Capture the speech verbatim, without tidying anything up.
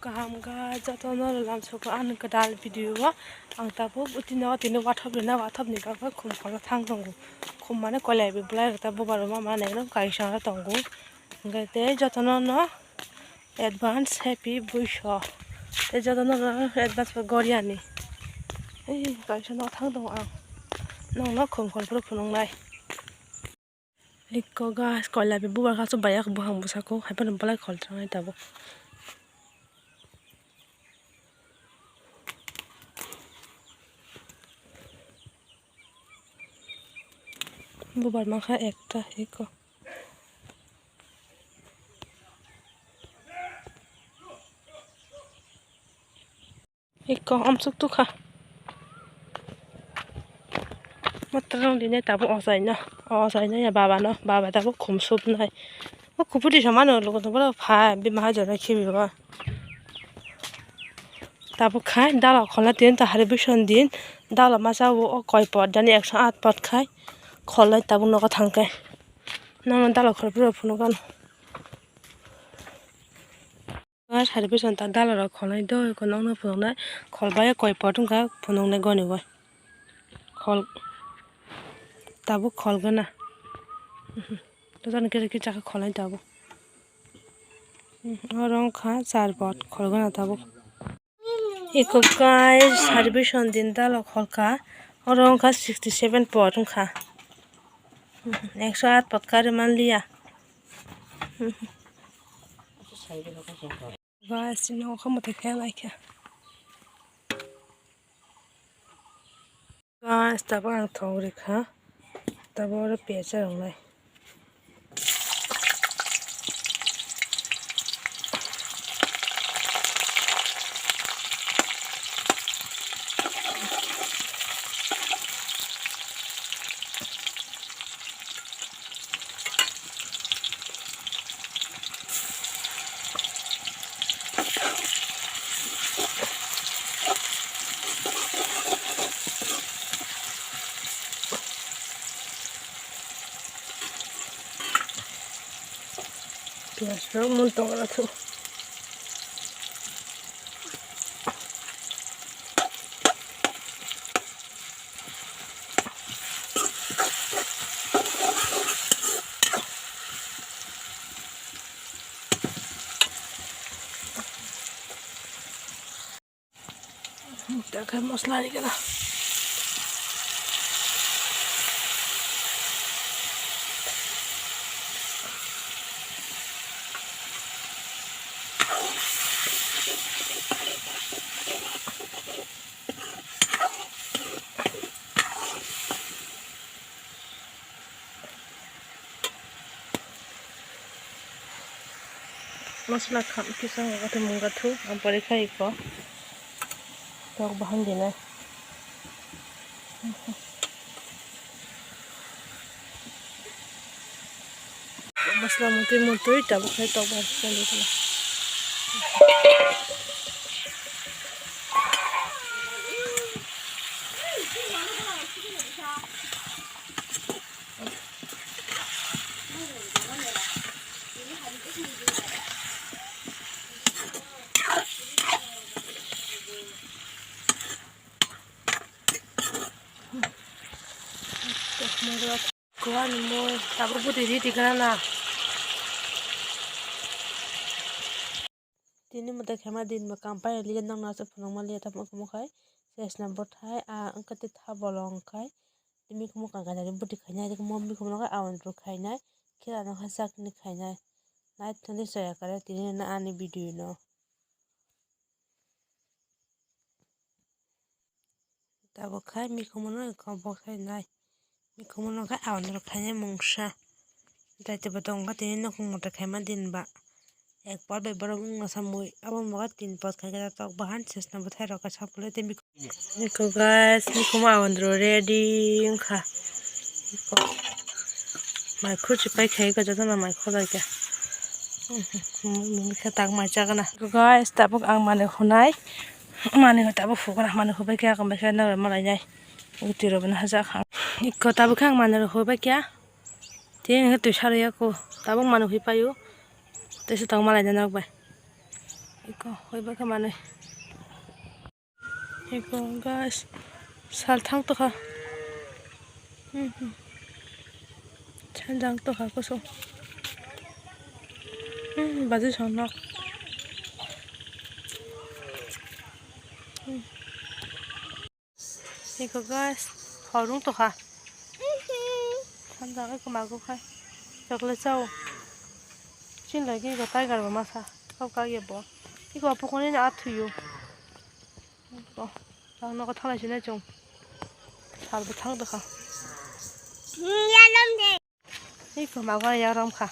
Kaham kha jotono lamsoko ani kwtal video o ang tabuk tini o tini wathop rina wathop ni bagwi khum khorna thang tongo. Khum mane koilai bai bwlai rok ta bubar rok ma mane kaisa tongo. Hwnkhe tei jotono no advance happy buiso tei jotono no advance bo goriani. Ei kaisa no thang tongo ang nokno khum khorphuru phunuknai. Ikko gas koila bai bubar kasu baiya buphang bwsako hai phano belai khol trangnai tabuk. Bubar mankha ekta ikko. Ikko amsuk tukha. Matwrwng dinai tabuk ochaino, ochaino ya babano, baba tabuk khum supnai. O kupudi samano lukuno borok pha bini mahajono khibibo. Tabuk khai dala kholnai tini to hari bwsoni din dala masa o koi pot jani ekso aat pot khai kholnai tabuk nogo thangkhe. Nono dala khol phuru phunukgano. Sari bwskango ta dala rok kholnai do eko nokno phunuknai khol bai koi pot wngkha phunuknai goni bai khol tabuk khol gana. Jotono kisa kisa khe kholnai tabuk oro wngkha char pot khol gana tabuk. Eko kai sari bwskango din dala kholkha oro wngkha sixty seven pot wngkha. Ekso aat pot kari manliya. Guys, chini okha mwtai khe laikha. Guys, tabuk ang thok rikha. Tabuk oro pecha rongnai. Piyaj rok mui tongo. Takhai mosla ni gana. Masala kham kisa wngkha tei mungga thu ang pore khai ikho tok bahan dinai. Masala mutui mutui tabuk khai tok bai sandi khe. Kuani mui tabuk budi ridi gana na. Tini mwtai khaima din bo kam pai liya nang nasa phunukma liya tamo kamo khai chesna bwthai a wngkha tei tha bolong khai tini kamo kang kainai budi khainai tei kamo mikhumu no khai awan rok khainai khe ano hai chakni khainai nai thani soya kare tini ani video no. Tabuk khai mikhumu no kobok sai nai. Mikhumu no khai awan rok khainai mungsa. Daitwbo tongkha tini nukhung mwtai khaima din ba. Ek pot bai borok wngma samui. Aboni bagwi tin pot khai khe tok bahan sesna bwthai rok khe sapulwi tei mikhumu. Eko guys, mikhumu awan rok ready wngkha. Eko mai khurchi pai khai khe jotono mai khulai khe. Mungsa tak mai chagana. Eko guys, tabuk ang manwi hunai. Manwi hwn tabuk hukuna, manwi hubai khe akam bai khe nang rw malainai. Twi rw bwno hajak ha. Ikko tabuk khe ang manwi rw hubai khe. Tei hwnkhe twi sarwi ya kho. Tabuk manwi hui paio. Tei se tabuk malainai nok bai. Iko, oi ba khe manwi. Iko, guys, sal thang tokha. Hmm, hmm. Sanjang tokha kosong. Hmm, baji song nok. Hmm. Iko guys, horung tokha. Sanda iko magu khai. Chocolate chao. Chin lagi iko tiger bo masa. Kau kage bo. Iko apukoni na athuyo. Iko. Tang nogo thalai sini chung. Sal bo thang tokha. Iko magu ya ram kha.